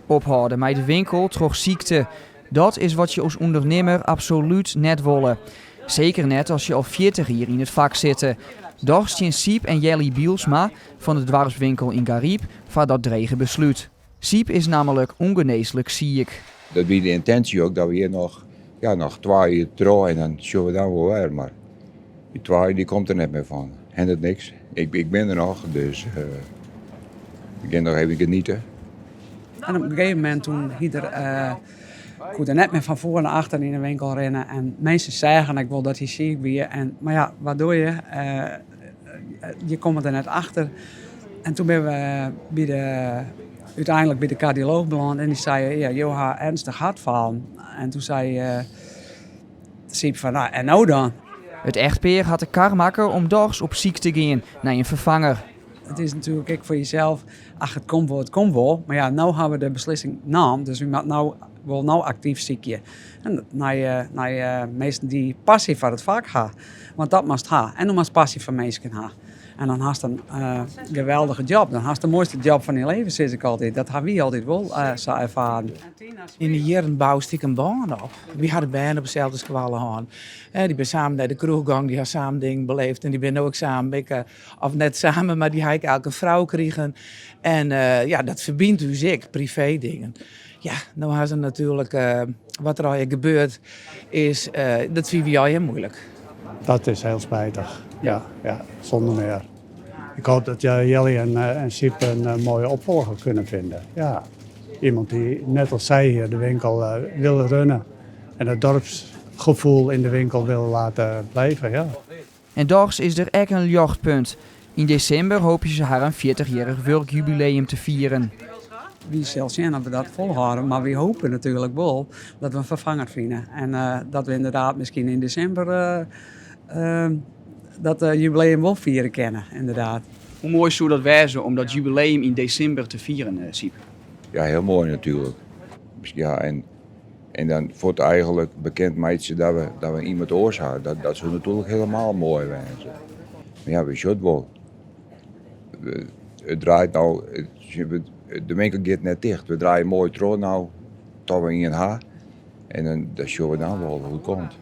Ophâlde mei de winkel troch sykte. Dat is wat je as ûndernimmer absolút net wolle. Seker net as je al 40 jier yn it fak sitte. Dochs stean Siep en Jelly Bielsma fan de doarpswinkel yn Garyp foar dat drege beslút. Siep is nammentlik ûngenêslik siik. Dat wie de yntinsje ek, dat we hjir noch, ja, noch 2 jier troch en dan sjogge we dan wol wer. Mar dy 2 jier dy komt der net mear fan. Hinderet niks. Ik bin der noch, dus ik gean noch even genieten. En op in gegeven momint toen hie er, koe er net mear fan foar nei achter yn de winkel rinne. En minsken seagen ek wol dat hy siik wie. En, mar ja, wat doe je? Je komme der net achter. En toen binne we úteinlik by de kardiolooch belâne en dy sei: "Ja, jo ha ernstig hartfalen." En toen sei Siep fan: "Nou, en no dan?" It echtpear hat de kar makke om dochs op syk te gean nei in ferfanger. It is natuerlik ek foar jesels, ach, it komt wol, it komt wol. Mar ja, no ha we de beslissing naam, dus we moatte no wol no aktyf sykje. En nei minsken dy't passy foar it fak ha. Want dat moatst ha. En do moatst passy foar minsken ha. En dan hast in geweldige job. Dan hast de moaiste job fan dyn leven, sis ik altyd. Dat ha wy altyd wol sa erfaren. Yn de jierren boust ek in bân op. Wy ha de bern op deselde skoalle hân. Dy binne samen nei de kroech gong, dy ha samen dingen beleefd en dy binne no ek samen, ik, of net samen, mar dy ha ek elk in frou krigen. En ja, dat ferbynt ús ek, privé dingen. Ja, no ha se natuerlik, wat der al gebeurd is, dat fine wy al hiel muoilik. Dat is hiel spitich, ja, sûnder mear. Ik hoop dat Jelly en Siep een mooie opvolger kunnen vinden. Ja. Iemand die net als zij hier de winkel wil runnen en het dorpsgevoel in de winkel wil laten blijven. Ja. En dochs is der ek in ljochtpunt. Yn desimber hoopje se harren 40-jierrich wurkjubileum te fieren. Wy sille sjen oft we dat folhâlde, mar wy hoopje natuerlik wol dat we in ferfanger fine. En dat we ynderdaad miskien yn desimber dat jubileum wol fiere kinne, ynderdaad. Hoe moai soe dat wêze om dat jubileum yn desimber te fieren, Siep? Ja, hiel moai natuerlik. Ja, en dan fuort eigentlik bekend meitsje dat we iemand oars ha. Dat soe natuerlik hielendal moai wêze. Mar ja, we sjogge it wol. It draait no, de winkel giet net ticht. We draaie moai troch no, tot we ien ha. En dan sjogge we dan wol hoe't it komt.